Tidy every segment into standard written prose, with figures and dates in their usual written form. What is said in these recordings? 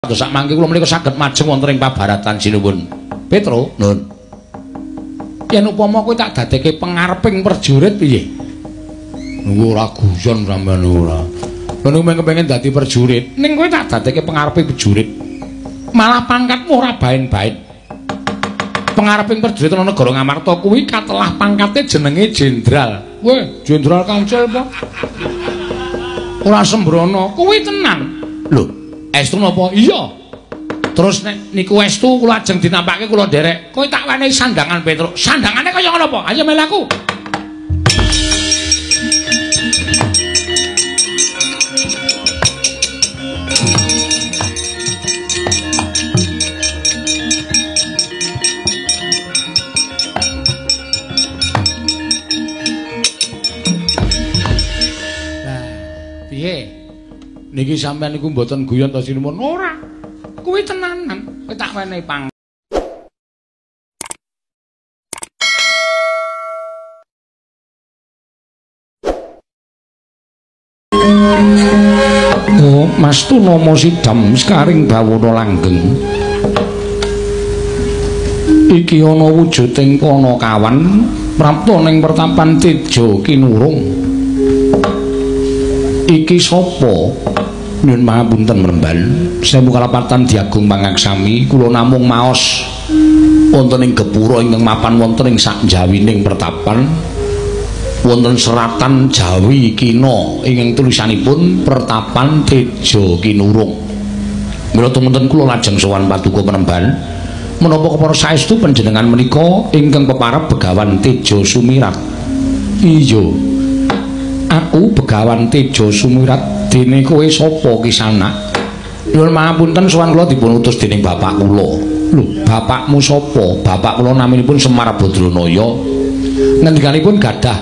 Sak mangke kula menika saged majeng wonten ing pabaratan sinuwun. Petro, nun. Yen upama kowe tak dadekke pengareping prajurit piye? Nunggu ora guyon sampean ora. Lha niku mung kepengin dadi prajurit, ning kowe tak dadekke pengareping prajurit. Malah pangkatmu ora baen-baen. Pengareping prajurit ana negara Ngamarta kuwi katelah pangkate jenenge jenderal. Weh, jenderal kancil apa? Ora sembrono, kuwi tenan. Lho, estu napa? Iya. Terus nek niku estu kula ajeng dinampake kula nderek. Kowe tak wenehi sandangan Petruk. Sandangane kaya ngono apa? Ayo melu aku. Lah, piye? Niki sampean niku mboten guyon to sinuwun? Ora. Kuwi tenanan. Kowe tak wenehi pang. Oh, Mas Tunama sidam sekaring bawana langgeng. Iki ana wujuding Panakawan prapta ning pertapan Teja Kinurung. Iki sapa? Nyuwun pangapunten mremban. Sewu kalapatan Diagung Pangaksami, kula namung maos wonten ing gepura ingkang mapan wonten ing sakjawining pertapan wonten seratan Jawi Kina ingkang tulisanipun Pertapan Teja Kinurung. Mila tumunten kula lajeng sowan paduka mremban. Menapa kepara saestu panjenengan menika ingkang peparab Begawan Teja Sumirat? Iya. Aku Begawan Teja Sumirat. Dene kowe sapa Kisanak? Nyuwun pangapunten sowan kula dipun utus dening bapak kula. Lho, bapakmu sapa? Bapak kula naminipun Semar Badranaya. Ngendikanipun gadah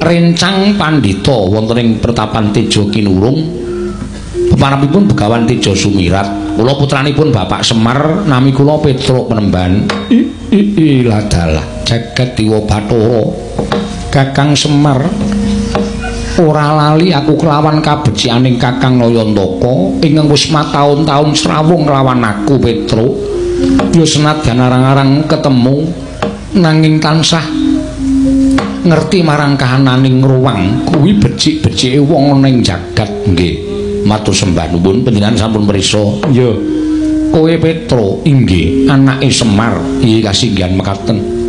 rencang pandhita wonten ing pertapan Teja Kinurung. Peparabipun Begawan Teja Sumirat. Kula putranipun Bapak Semar, nami kula Petruk Penemban. Ladalah jagat dewa Bathara. Kakang Semar, ora lali aku kelawan kabecikaning Kakang Nayantaka ingkang wis mataun-taun srawung nglawan aku Petruk. Ya senadyan arang-arang ketemu nanging tansah ngerti marang kahananing ruwang kuwi becik-becike wong ana ing jagat. Nggih, matur sembah nuwun panjenengan sampun mrisa. Ya, kowe Petruk? Inggih, anake Semar. Iya, kasinggihan mekaten.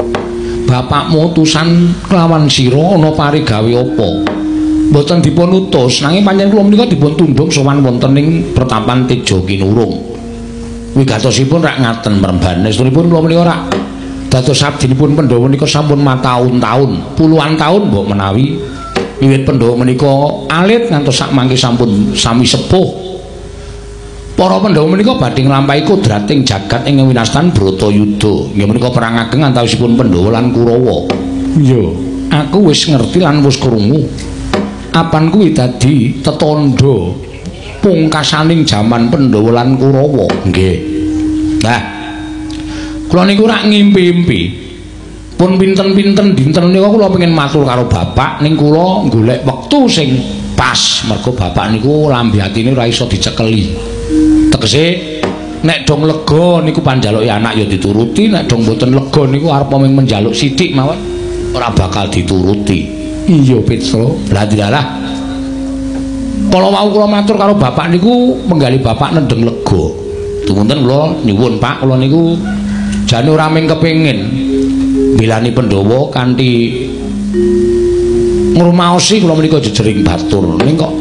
Bapakmu utusan kelawan sira ana parigawe apa? Mboten dipun utus, nanging pancen kula menika dipun tundhung sowan wonten ing pertapan Teja Kinurung. Wigatosipun rak ngaten mremban. Estunipun kula menika rak dados abdinipun Pandhawa menika sampun mataun-taun, puluhan taun mbok menawi. Wiwit Pandhawa menika alit ngantos sak mangke sampun sami sepuh. Para Pandhawa menika badhe nglampahi kodrating jagat ing winastan Bratayuda. Inggih menika perang ageng antawisipun Pandhawa lan Kurawa. Iya, aku wis ngerti lan wis krungu. Apan kuwi dadi tetandha pungkasaning jaman Pandhawa lan Kurawa. Nggih. Nah, kula niku rak ngimpi-impi. Pun pinten-pinten dinten nika kula pengin matur karo bapak, ning kula golek wektu sing pas. Mergo bapak niku lambe atine ora iso dicekeli. Tegese nek dong lega niku panjaluke anak ya dituruti, nek dong mboten lega niku arep mung menjaluk sithik mawon ora bakal dituruti. Iya Petro, lah dilalah. Kala wau kula matur karo bapak niku menggali bapak nendheng lega. Tumunten kula nyuwun Pak, kula niku jane ora mung kepengin bilani Pandhawa kanthi ngrumaosi kula menika jejering batur. Ning kok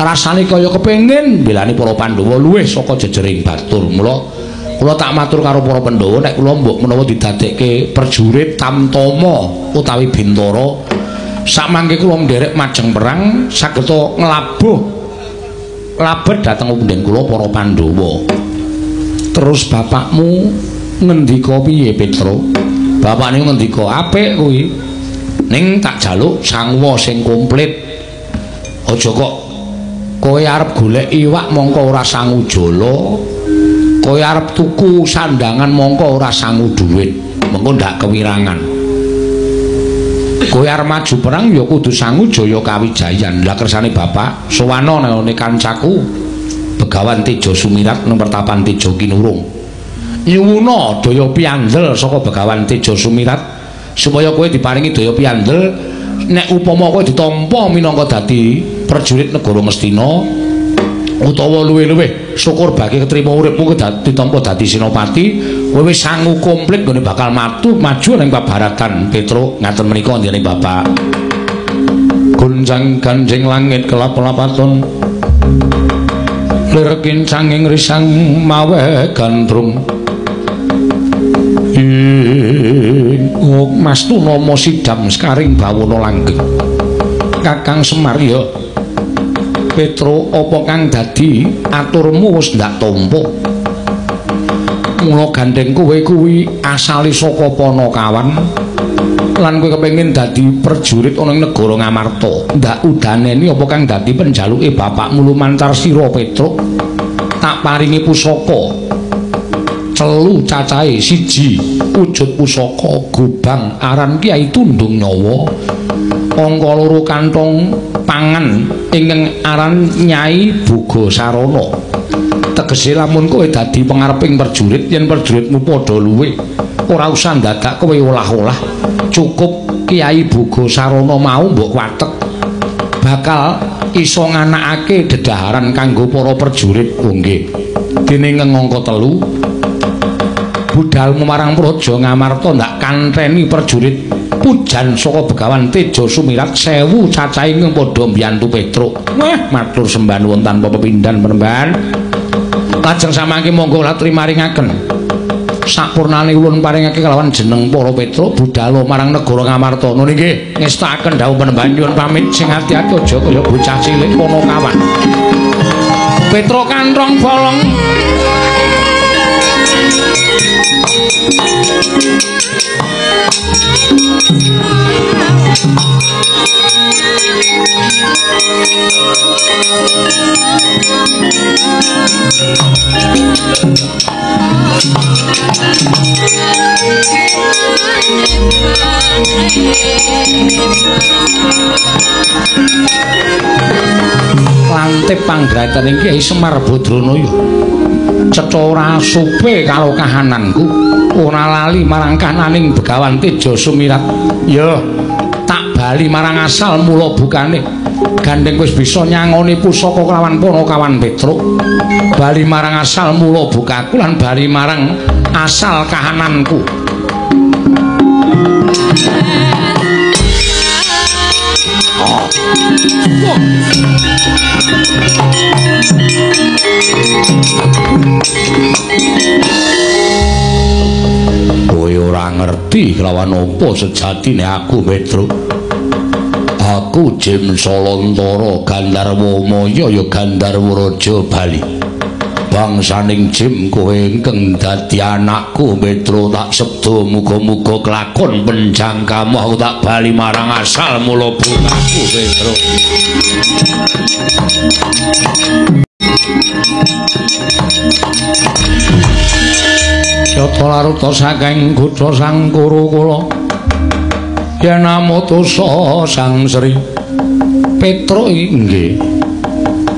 rasane kaya kepengin bilani para Pandhawa luwih saka jejering batur. Mula kula tak matur karo para Pandhawa nek kula mbok menawa didadekke prajurit Tamtama utawi Bintara. Sakmangke kula nderek majeng perang sageta nglabuh labet dhateng punden kula para Pandhawa. Terus bapakmu ngendika piye Petro? Bapak niku ngendika apik kuwi. Ning tak jaluk sangwa sing komplit. Aja kok kowe arep golek iwak mongko ora sangu jala, kowe arep tuku sandangan mongko ora sangu dhuwit, mengko ndak kewirangan. Kowe arep maju perang ya kudu sangu jaya kawijayan. Lah kersane bapak sowana nang kancaku. Begawan Teja Sumirat nang pertapan Teja Kinurung. Nyuwuna daya piandel saka Begawan Teja Sumirat supaya kowe diparingi daya piandel nek upama kowe ditampa minangka dadi prajurit negara Ngastina utawa luwih-luwih syukur bagi ketrima uripmu ditampa dadi senopati, kowe wis sangu komplit nggone bakal maju ning pabaratan Petruk. Ngaten menika ndene Bapak. Gonjang ganjing langit kelap-lapaton lir kincanging risang mawe gandrung ing Mas Tunama sidam sekaring bawana langgeng. Kakang Semar ya Petruk, apa kang dadi aturmu wis ndak tampa? Mula gandeng kowe kuwi asale saka Panakawan lan kowe kepengin dadi prajurit ana ing negara Ngamarta. Ndak udaneni apa kang dadi penjaluke bapakmu lumantar sira Petruk. Tak paringi pusaka telu cacahe siji wujud pusaka gobang aran Kyai Tundung Nyawa, angka loro kantong pangan ingkang aran Nyai Boga Sarana. Tegese lamun kowe dadi pengareping prajurit, yen prajuritmu padha luwe ora usah ndadak kowe olah-olah, cukup Kyai Boga Sarana mau mbok watek bakal iso nganakake dedaharan kanggo para prajurit. Oh nggih. Dene ngangka telu budalmu marang Praja Ngamarta ndak kanteni prajurit pujan saka Begawan Teja Sumirat 1000 cacahe ing padha mbiyantu Petruk. Wah, matur sembah nuwun tanpa pepindhan penemban. Lajeng samangke monggo latri maringaken sakpurnane ulun paringake kelawan jeneng para Petruk budala marang negara Ngamarta. Nun nggih, ngestakaken dawuh penemban nyuwun pamit sing ati-ati aja kaya bocah cilik Panakawan. Petruk kanthong bolong. Lantip panggraitaning Kyai Semar Badranaya cetha ora supe karo kahananku, ora lali marang kananing Begawan Teja Sumirat. Ya, tak bali marang asal mula bukane. Gandeng wis bisa nyangoni pusaka kelawan Panakawan Petruk. Bali marang asal mula bukaku lan bali marang asal kahananku. Kowe ora ngerti kelawan apa sejatine aku Petruk. Aku Jim Solontara Gandharwa Maya ya Gandharwa Raja Bali. Bangsaning Jim kowe ingkang dadi anakku Petruk, tak sebda muga-muga kelakon penjangkamu, aku tak bali marang asal mula bukaku Petruk. Yata laruta saking kutha Sang Kuru kula yen amutusa Sang Sri Petruk nggih.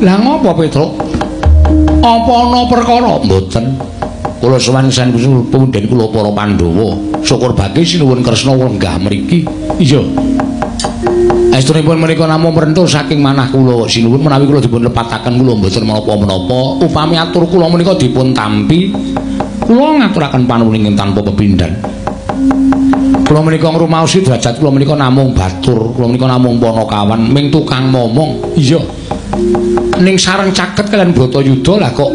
Lah ngopo Petruk? Apa ana perkara? Mboten. Kula sowan sanes punden kula para Pandhawa. Syukur bagi sinuwun Kresna lenggah mriki. Iya. Estunipun menika namung merentul saking manah kula sinuwun menawi kula dipun lepataken kula mboten menapa-menapa. Upami atur kula menika dipun tampi, kula ngaturaken panuwun ingkang tanpa pepindhan. Kula menika ngrumaosi derajat kula menika namung batur, kula menika namung Panakawan, ming tukang momong. Iya. Ning sareng caket kalian Bratayuda lah kok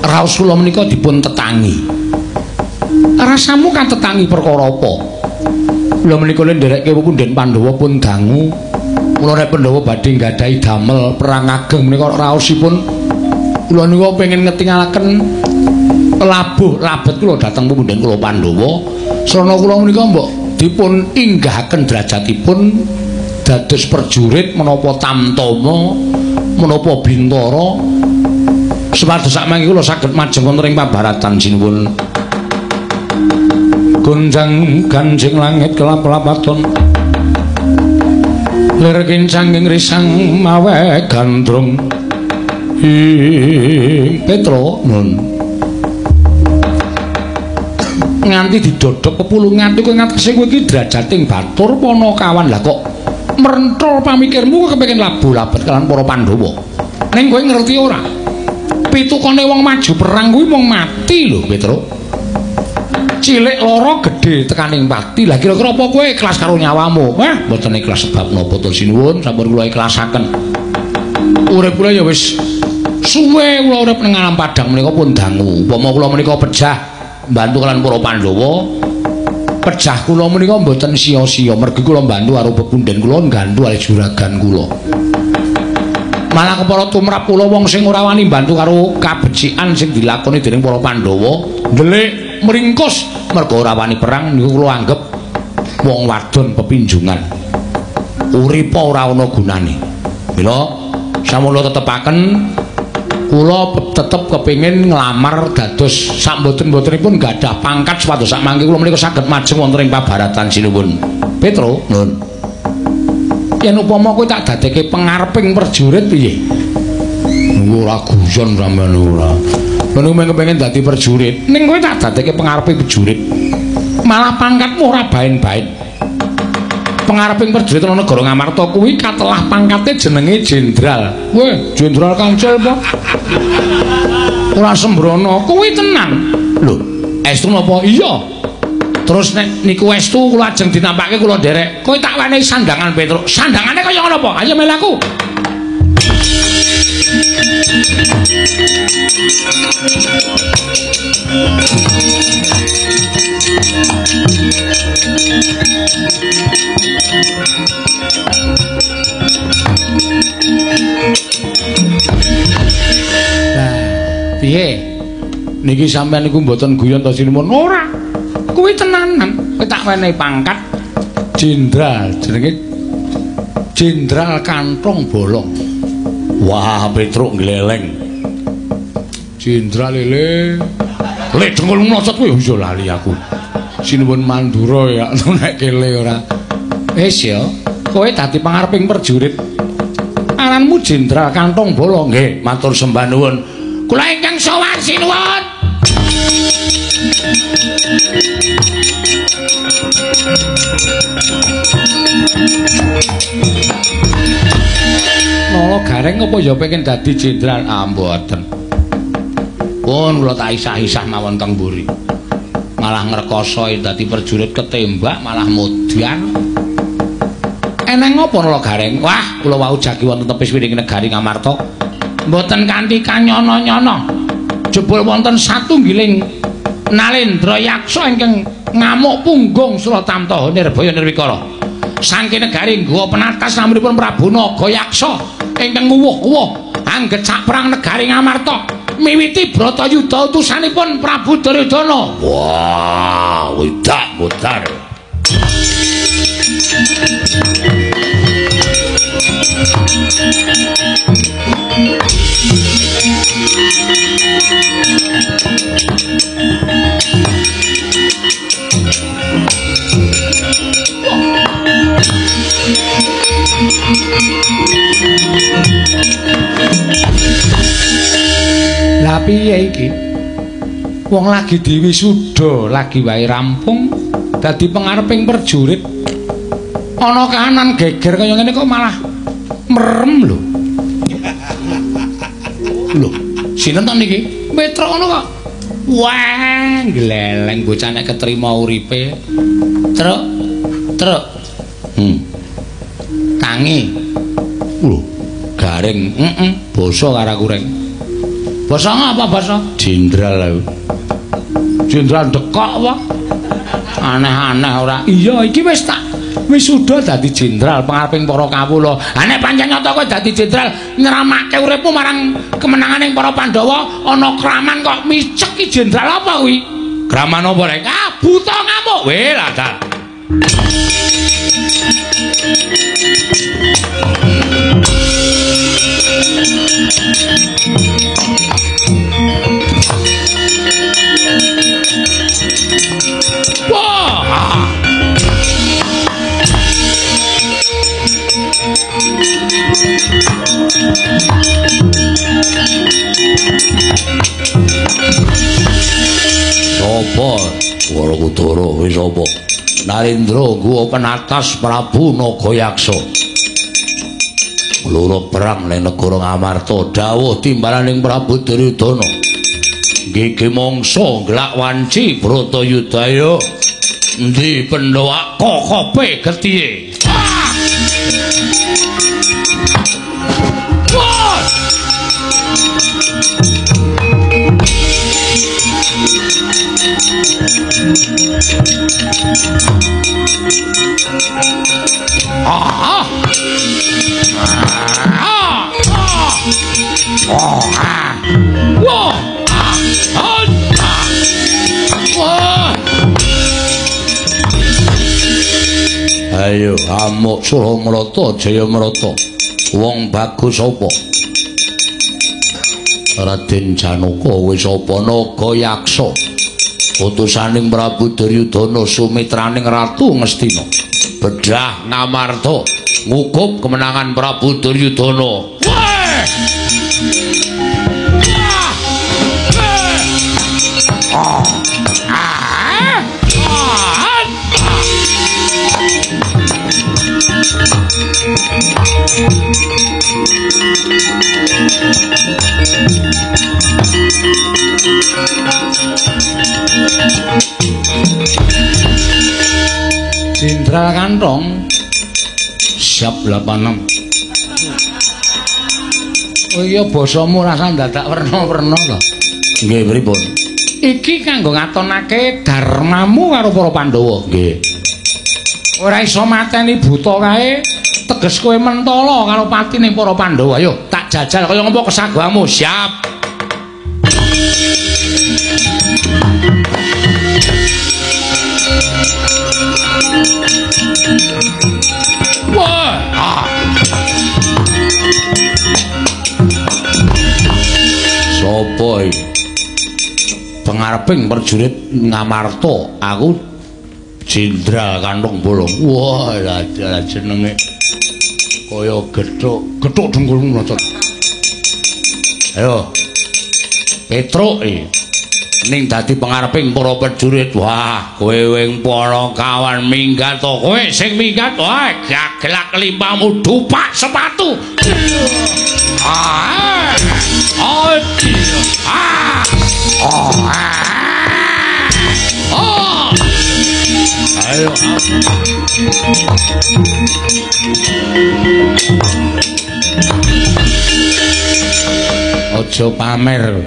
raos kula menika dipun tetangi. Rasamu kan tetangi perkara apa? Kula menika ndereke punden Pandhawa pun dangu. Kula nek Pandhawa badhe nggadahi damel perang ageng menika raosipun kula niku pengin ngetingalaken labuh labet kula dhateng punden kula Pandhawa. Srana kula menika mbok dipun inggahaken derajatipun dados prajurit menapa tamtama menapa bintara supados sakmangke kula saged majeng wonten ing pabaratan sinuwun. Gonjang ganjing langit kelap-lapaton lir kincanging risang mawe gandrung. Ing Petro nun. Nganti didodhok pepulungan kowe ngatese kowe iki drajating batur Panakawan. Lah kok merenthol pamikirmu kowe kepengin labu-labet kalawan para Pandhawa. Ning kowe ngerti ora? Pitukane wong maju perang kuwi mung mati lho, Petro. Cilik lara gedhe tekaning pati. Lah kira-kira apa kowe ikhlas karo nyawamu? Hah, mboten ikhlas sebab napa to sinuwun, sampun kula ikhlasaken. Urip kula ya wis suwe kula urip ning alam padang menika pun dangu. Upama kula menika pejah mbantu kalian para Pandhawa, pejah kula menika mboten sia-sia mergi kula mbantu karo pepunden kula nggantu karo juragan kula. Malah kepala tumrap kula wong sing ora wani mbantu karo kabecikan sing dilakoni dening para Pandhawa, ndelik mringkus mergo ora wani perang niku kula anggep wong wadon pepinjungan. Uripa ora ana gunane. Mila sampun kula tetepaken kula tetep kepengin nglamar dados sak mboten-mbotenipun gadah pangkat supados sak mangke kula menika saged majeng wonten ing pabaratan sinuwun. Petro, nun. Yen upama kowe tak dadekke pengareping prajurit piye? Ora guyon sampean ora. Ngono mung kepengin dadi prajurit, ning kowe tak dadekke pengareping prajurit. Malah pangkatmu ora baen-baen. Pengareping prajurit ana negara Ngamarta kuwi katelah pangkate jenenge jenderal. Weh, jenderal kancil apa? Ora sembrono, kuwi tenan. Lho, estu napa? Iya. Terus nek niku estu kula ajeng ditampake kula nderek. Kowe tak wenehi sandangan Petruk. Sandangane kaya ngono apa? Ayo melu aku. Lah, piye? Niki sampean niku mboten guyon to sinuwun? Ora. Kuwi tenanan. Kowe tak wenehi pangkat jenderal, jenenge Jenderal Kantong Bolong. Wah, Petruk gleleng. Jenderal lele. Lek dengkul mlocot kuwi yo lali aku. Sinuwun Mandura ya nek kele ora. Wis ya, kowe dadi pangareping prajurit. Aranmu Jenderal Kantong Bolong. Nggih, matur sembah nuwun. Kula ingkang sowan sinuwun. Nala Gareng apa ya pengen dadi jenderal? Ah, mboten. Pun kula tak isah-isah mawon teng mburi. Malah ngrekoso dadi prajurit ketembak malah modar. Eneng apa Nala Gareng? Wah, kula wau jagi wonten tepis wiring negari Ngamarta. Mboten kanthi kanyono-nyono. Jebul wonten satunggiling Nalendra Yaksa ingkang ngamuk punggung Suratamta Nirbaya Nirwikara. Saking negari Gowa Penatas namunipun Prabu Nagayaksa ingkang nguwuh-uwuh anggecak perang negari Ngamarta miwiti Bratayuda utusanipun Prabu Duryudana. Wah, wedak modar. Lah piye iki? Wong lagi diwisuda, lagi wae rampung dadi pengareping prajurit. Ana kahanan geger kaya ngene kok malah merem lho. Lho, sinten to niki? Petruk ngono kok. Wah, gleleng bocah nek ketrima uripe. Truk, truk. Tangi. Lho, garing, heeh, basa karo aku reng. Basa ngapa basa? Jenderal lho. Jenderal dekok apa? Aneh-aneh ora. Iya, iki wis tak wisuda dadi jenderal pangareping para kawula. Ha nek pancen nyata kowe dadi jenderal nyramake uripmu marang kemenanganing para Pandhawa, ana kraman kok micek ki jenderal apa kuwi? Kraman apa rek? Ah, buta ngamuk. Weh, lah dal. Wah. Werkudara wis apa? Narendra guwa penatas Prabu Nagayaksa. Loro perang ning negara Ngamarta, dawuh timbalaning Prabu Duryudana. Gigi mangsa glak wanci Bratayuda. Endi Pandhawa kokope getihe? Wah! Ah! Ah! Ah! Wah! Ah! Wah! Ayo amuk Suramrata Jayamrata. Wong bagus apa? Raden Janaka wis apa Nagayaksa. Utusaning Prabu Duryudana sumitraning Ratu Ngastina. Bedah Ngamarta ngukup kemenangan Prabu Duryudana. Wah! Ah! Ah! Ah! Jenderal Kantong siap 86. Oh iya basamu rasa dadak werna-werna to. Nggih pripun? Iki kanggo ngatonake dharmamu karo para Pandhawa. Nggih. Ora iso mateni buta kae, teges kowe mentala karo patine para Pandhawa. Ayo tak jajal kaya ngopo kesagoanmu. Siap. Wah! Ah. Sopo iki? Pengareping prajurit Ngamarta, aku Jenderal Kantong Bolong. Wah, lah jenenge kaya gethuk, gethuk dengkulmu mlocot. Ayo. Petruk iki ning dadi pengareping para prajurit. Wah, kowe wing para kawan minggat to. Kowe sing minggat, wah, gagelak limpamu dupak sepatu. Ah! Oh, ah! Oh, ah! Oh! Ayo. Aja pamer.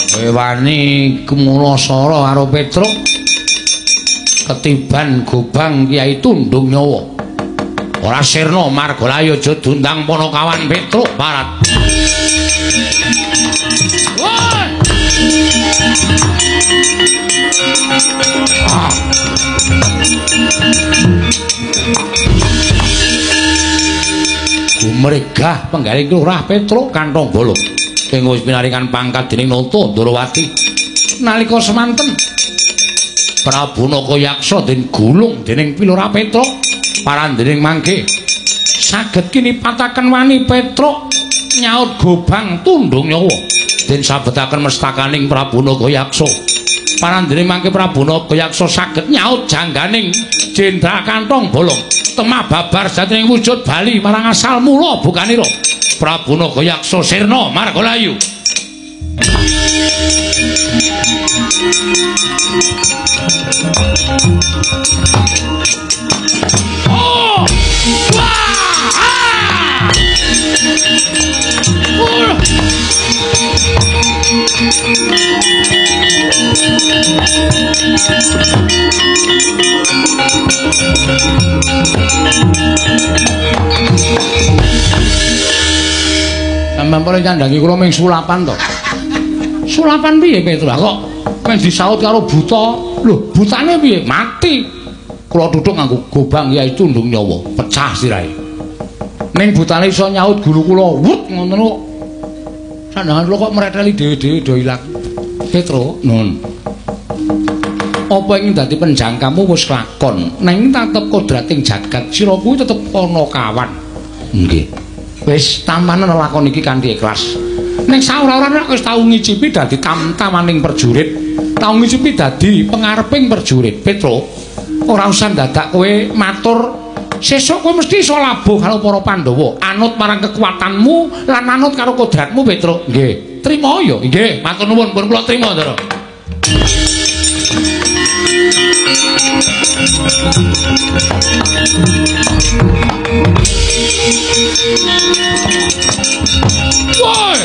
Kowe wani kumulasara karo Petruk ketiban gobang Kyai Tundung Nyawa. Ora sirna margalayu aja diundang Panakawan Petruk Barat. Wah! Ah. Gumregah penggaling Lurah Petruk Kantong Bolong ing wis pinaringan pangkat dening Nata Ndorowati. Nalika semanten Prabu Nagayaksa den gulung dening Pilurah Petruk parandening mangke saged kinipataken wani Petruk nyaut gobang tundung nyawa den sabetaken mestakaning Prabu Nagayaksa. Parandene mangke Prabu Nagayaksa saged nyaut jangganing Jenderal Kantong Bolong temah babar sejatining wujud bali marang asal mula bukanira Prabu Nagayaksa sirna margalayu. Oh! Wah! Ah! Oh! Sampeyan paling candhangi kula ming sulapan to. Sulapan piye Petruk? Kok mung disaut karo buta. Lho, butane piye? Mati. Kula tuthuk nganggo gobang Kyai Tundung Nyawa, pecah sirahe. Ning butane iso nyaut gulu kula, wut ngoten kok. Sandhangan kula kok mreteli dhewe-dhewe do ilang. Petruk, nun. Apa ing dadi penjangkamu wis lakon, nanging tetep kodrating jagat sira kuwi tetep ana kawan. Nggih. Wis tampanen lakon iki kanthi ikhlas. Ning saora-ora nek wis tau ngicipi dadi tamtamaning prajurit, Tau ngicipi dadi pengareping prajurit. Petruk, ora usah dadak kowe matur, sesuk kowe mesti iso labuh karo para Pandhawa. Anut marang kekuatanmu lan anut karo kodratmu, Petruk. Nggih. Trima ya. Nggih, matur nuwun, pun kula trima, Ndara. Woi.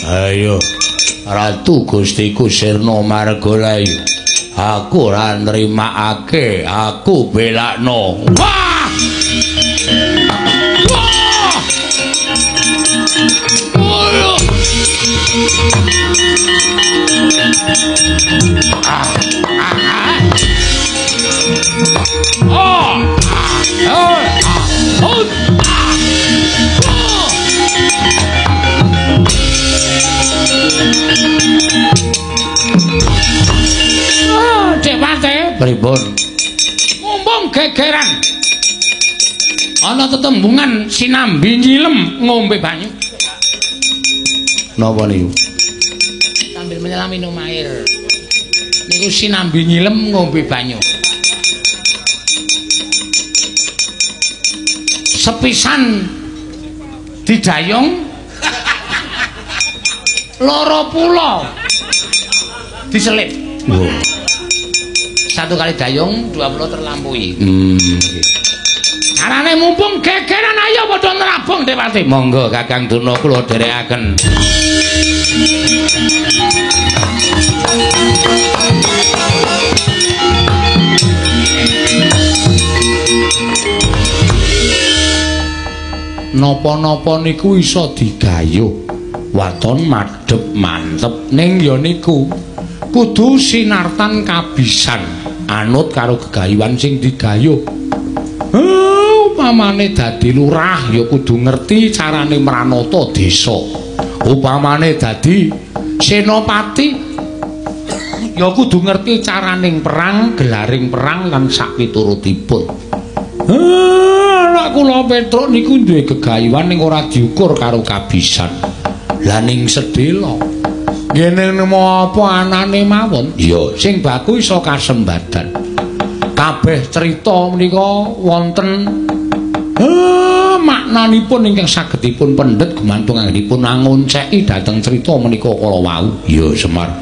Ayo, Ratu Gustiku Sirna Margalayu, aku ora nrimakake, aku belakno. Wah! Wah! Ayo. Ah, ah, ah. Oh! Ah, ah, oh. Ah, Cek Pate, pripun? Mumpung gegeran. Ana tetembungan sinambi nyilem ngombe banyu. Napa niku? Sambil menyelam minum air. Niku sinambi nyilem ngombe banyu. Sepisan didayung loro pulo diselip. Oh. Satu kali dayung, dua pulo terlampaui. Carane mumpung gegeran ayo padha nerabong Dewati. Monggo Kakang Durna kula dherekaken. Napa-napa niku iso digayuh. Waton madhep mantep ning ya niku kudu sinartan kabisan anut karo gegayuhan sing digayuh. Upamane dadi lurah ya kudu ngerti carane mranata desa. Upamane dadi senopati ya kudu ngerti caraning perang, gelaring perang lan sapiturutipun. Anak kula Petruk niku duwe gegayuhan ning ora diukur karo kabisan. Lah ning sedhela ngene nemo apa anane mawon? Ya sing baku iso kasembadan. Kabeh cerita menika wonten maknanipun ingkang saged dipun pendhet gumantung anggenipun angonceki dhateng cerita menika kala wau. Ya Semar.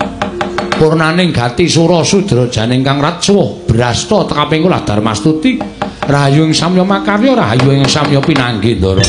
Purnaning gati sura sudra janing kang ratsuh brasta tekaping kula Darmastuti rahayu ing samya makarya rahayu ing samya pinanggih Ndara.